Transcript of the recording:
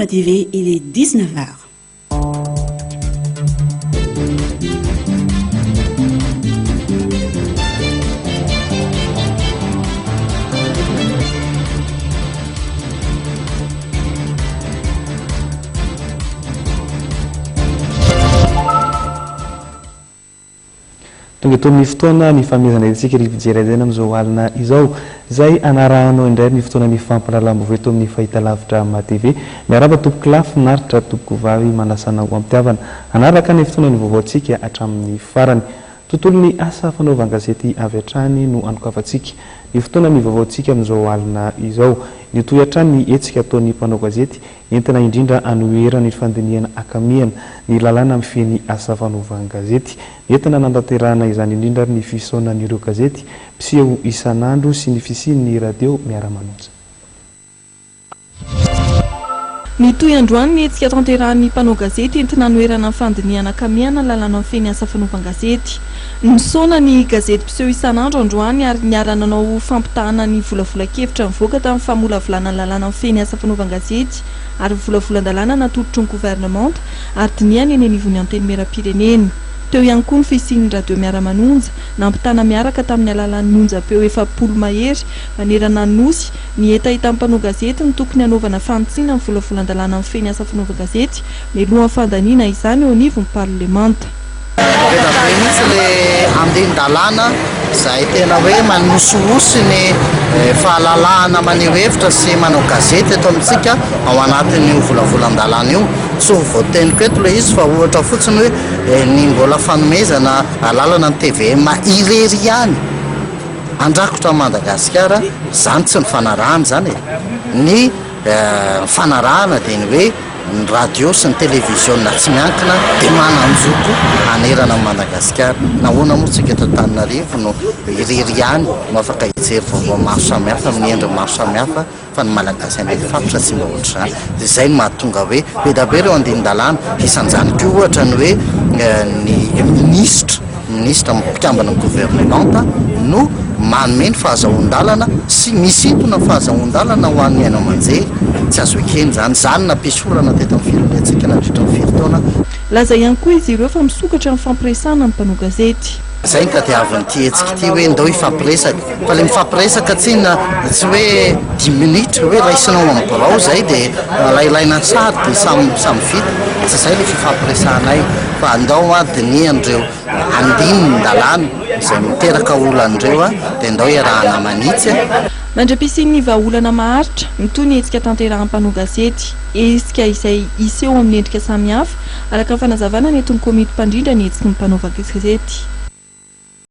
TV, il est 19 heures. Tonga eto amin'ny fotoana ny fanomezana antsika ry mpijery hajaina amin'izao alina izao, izay hanarahanao indray ny fotoana ny fampahalalam-baovao eto amin'ny fahitalavitra MATV. Miarahaba tompokolahy, finaritra tompokovavy, manasa anao am-pitiavana hanaraka ny fotoana ny vaovaontsika hatramin'ny farany. Tontolon'ny asa fanaovan-gazety avy hatrany no hanokafantsika ny fotoana ny vaovaontsika amin'izao alina izao. Nitohy hatrany ny hetsika ataon'ny mpanao gazety Entina indrindra hanoherana ny fandinihana ankamihana ny lalàna mifehy ny asa fanaovan-gazety. Nentina nanatanterahana izany indrindra ary ny fisaonan'ireo gazety mpiseho isan'andro sy ny fisian'ny radio miara-manonja. Nitohy androany ny hetsika tanterahin'ny mpanao gazety entina hanoherana ny fandinihana ankamehana ny lalàna mifehy ny asa fanaovan-gazety. Nisaona ny gazety mpiseho isan'andro androany ary niara-nanao fampitahana ny volavolan-kevitra nivoaka tamin'ny famolavolana ny lalàna mifehy ny asa fanaovan-gazety ary ny volavolan-dalàna natolotry ny governemanta ary dinihana eny anivon'ny Antenimierampirenena. Teo ihany koa ny fisian'ny radio miara-manonja, nampitana miaraka tamin'ny alalan'ny onjam-peo 40 mahery manerana ny Nosy, ny hetahetan'ny mpanao gazety ny tokony hanaovana fanitsiana ny volavolan-dalàna mifehy ny asa fanaovan-gazety mialohan'ny fandaniana izany eo anivon'ny parlemanta. Be dia be mihitsy le andinin-dalàna izay tena hoe manosihosy ny fahalalahana maneho hevitra sy manao gazety eto amintsika ao anatin'io volavolan-dalàna io. Tsy ho voateniko eto ilay izy fa ohatra fotsiny hoe ny mbola fanomezana alalana ny tvm irery ihany handrakotra an'i Madagasikara, izany tsy nifanarahana izany e! Ny nifanarahana dia ny hoe Ny radio sy ny televiziona tsy miankina dia manan-jo koa hanerana an'i Madagasikara. Nahoana moa tsika eto Antananarivo no irery ihany no afaka hijery vaovao maro samihafa amin'ny endriny maro samihafa fa ny Malagasy any amin'ny faritra tsy mba ohatr'izany. Dia izay no mahatonga hoe be dia be ireo andinin-dalàna. Isan'izany koa ohatra ny hoe ny minisitra. Minisitra mpikambana amin'ny governemanta no manome ny fahazahoan-dalana sy misintona ny fahazahoan-dalana ho an'ny haino aman-jery. Tsy azo ekena izany. Izany no nampisy olana teto amin'ny firenentsika nandritra ny firy taona. Nilaza ihany koa izy ireo fa misokatra ny fampiresahana ny mpanao gazety. Izay no tadiavin'ity hetsika ity hoe ndao hifampiresaka. Fa ilay mifampiresaka tsinona tsy hoe dimy minitra hoe raisinao amin'ny birao izay dia alailaina an-tsary dia samy samy vita. Tsy izay ilay fifampiresahanay fa andao hoa dinihan'ireo andinin-dalàna izay miteraka olana ireo dia andao iarahana manitsy. Mandra-pisian'ny vahaolana maharitra, mitohy ny hetsika tanterahan'ny mpanao gazety. Hetsika izay hiseho amin'ny endrika samihafa, araka ny fanazavana nentin'ny komity mpandrindra ny hetsiky ny mpanao gazety.